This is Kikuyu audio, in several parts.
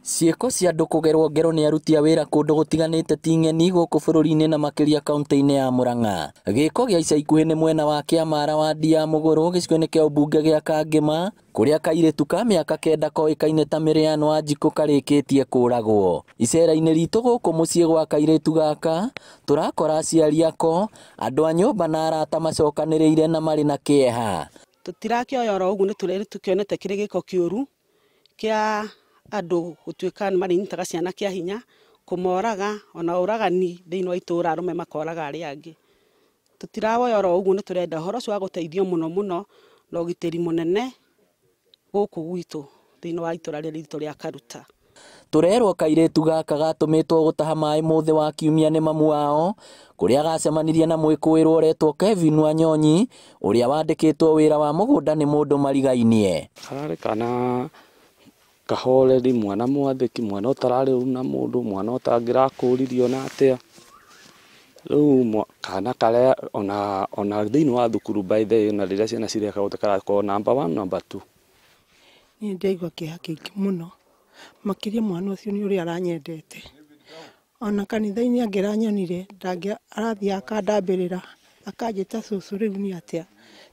Ciĩko cia andũ kũgerwo ngero nĩ aruti a wĩra kũndũ gũtiganĩte ti ng'eni gũkũ bũrũri-inĩ na makĩria kaunti-inĩ ya Murang'a. Gĩko gĩa ica ikuhĩ nĩ mwena wa Kĩamara wadi ya Mũgũrũ gĩcigo-inĩ kĩa ũmbunge gĩa Kangĩma kũrĩa kairĩtu ka mĩaka 9 koĩkaine ta Miriam Wanjikũ karĩkĩtie kũragwo. Icera-inĩ ritũ gũkũ mũciĩ gwa kairĩtu gaka tũrakora aciari ako, andũ a nyũmba na arata macokanĩrĩire na marĩ na kĩeha. Tũtirakĩoya oro ũguo, nĩ tũkĩonete kĩrĩ gĩko kĩũru kĩa andũ gũtuĩka nĩ marĩnyitaga ciana kĩa hinya, kũmoraga, ona ũragani thĩinĩ wa itũũra, arũme makoraga arĩa angĩ. Tũtirawoya oro ũguo, nĩ tũrenda ũhoro ũcio wa gũteithio mũno mũno na ũgitĩri mũnene gũkũ gwitũ thĩinĩ wa itũũra rĩrĩ ritũ rĩa Karuta. Tũrerwo kairĩtu gaka gatũmĩtwo gũtaha maĩ mũthĩ wa kiumia nĩ mamu wao kũrĩa gacemanirie na mwĩkũĩrwo ũretwo Kevin Wanyonyi ũrĩa wandĩkĩtwo wĩra wa mũgũnda nĩ mũndũ marigainie. Kararĩ kana kahoreri, mwana mwathĩki, mwana ũtararĩ na mũndũ, mwana ũtangĩrakũririe ona atĩa. Rĩu kana karĩa ona thĩinĩ wa thukuru by the way, ona rĩrĩa ciana cireka gũte karakorwo number 1 number 2. Niĩ ndaigua kĩeha kĩingĩ mũno, makĩria mwana ũcio nĩ ũrĩa aranyendete. Ona kanitha-inĩ angĩranyonire arathiĩ akandambĩrĩra akanjĩta cũcũ rĩu nĩ atĩa,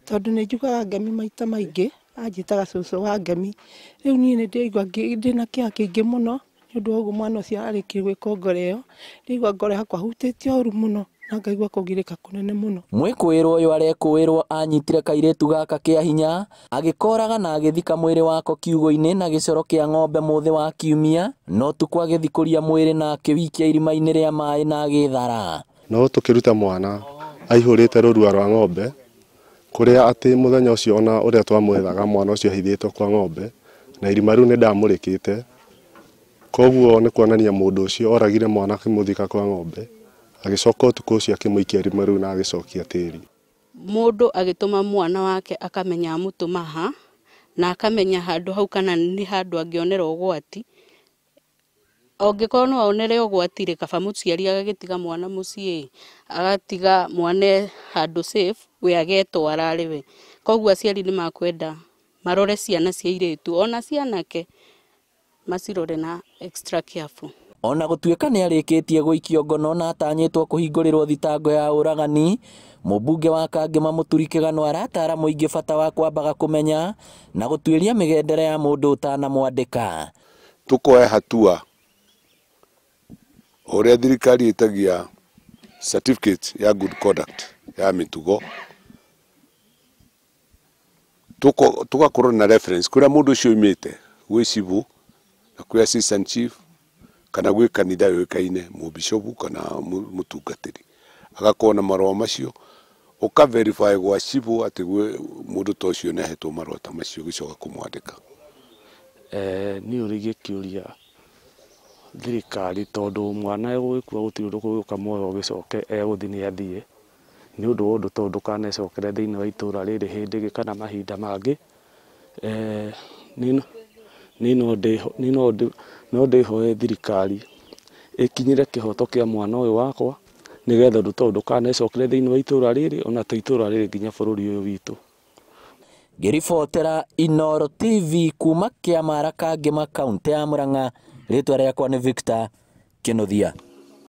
tondũ nĩ njugaga ngemi maita maingĩ, anjĩtaga cũcũ wa ngemi. Rĩu niĩ nĩ ndĩraigua ndĩna kĩeha kĩingĩ mũno nĩ ũndũ wa ũguo mwana ũcio arĩkirie gwĩka ngoro ĩyo. Ndĩraigua ngoro yakwa hutĩtio ũru mũno na ngaigua kũgirĩka kũnene mũno. Mwĩkũĩrwo ũyũ arekũĩrwo anyitire kairĩtu gaka kĩa hinya agĩkoraga na agĩthika mwĩrĩ wako kiugũ-inĩ na gĩcoro kĩa ng'ombe mũthĩ wa kiumia, no tukũ agĩthikũria mwĩrĩ na akĩwikia irima-inĩ rĩa maĩ na agĩthara. No tũkĩruta mwana aihũrĩte rũrua rwa ng'ombe kũrĩa atĩ mũthenya ũcio ona ũrĩa twamwethaga mwana ũcio ahithĩtwo kwa ng'ombe na irima rĩu nĩ ndamũrĩkĩte, koguo nĩ kuonania mũndũ ũcio oragire mwana akĩmũthika kwa ng'ombe, agĩcoka ũtukũ ũcio akĩmũikia irima rĩu na agĩcokia tĩri. Mũndũ agĩtũma mwana wake akamenya amũtũma ha na akamenya handũ hau kana nĩ handũ angĩonera ũgwati. Angĩkorwo no onere ũgwati rĩ, kaba mũciari agagĩtiga mwana mũciĩ, agatiga mwana handũ safe, we agetwara rĩ we. Koguo aciari nĩ makwenda marore ciana cia airĩtu ona cia anake macirore na extra careful. Ona gũtuĩka nĩ arĩkĩtie gũikio ngono na atanyĩtwo kũhingũrĩrwo thitango ya ũragani, mũmbunge wa Kangĩma Mũturi Kĩgano aratara mũingĩ bata wa kwambaga kũmenya na gũtuĩria mĩgendere ya mũndũ ũtanamwandĩka. Tũkoya hatua ũrĩa thirikari ĩtagia certificate ya good conduct ya mĩtugo, tũgakorwo na reference kũrĩa mũndũ ũcio oimĩte, gwĩ cibũ na kwĩ assistant chief kana gwĩ kanitha yũĩkaine mũbishopu kana mũtungatĩri, agakorwo na marũa macio, ũka verify gwa cibũ atĩ gwĩ mũndũ ta ũcio nĩ ahetwo marũa ta macio ũgĩcoka kũmwandĩka. Niĩ ũrĩgie kĩũria thirikari tondũ mwana egũgĩkua gũtirĩ ũndũ gũgĩũka muoyo ũgĩcoke egũthiĩ nĩ athiĩ, nĩ ũndũ wa ũndũ tondũ ndũkanecokere thĩinĩ wa itũũra rĩrĩ hĩndĩ ĩngĩ kana mahinda mangĩ. Niĩ no ndĩhoe thirikari ĩkinyĩre kĩhoto kĩa mwana ũyũ wakwa nĩgetha ũndũ tondũ ndũkanecokere thĩinĩ wa itũũra rĩrĩ ona ta itũũra rĩrĩ nginya bũrũri ũyũ witũ. Ngĩribotera Inooro TV kuma Kĩamara Kangĩma kaunti ya Murang'a, rĩtwa rĩakwa nĩ Victor Kĩnuthia.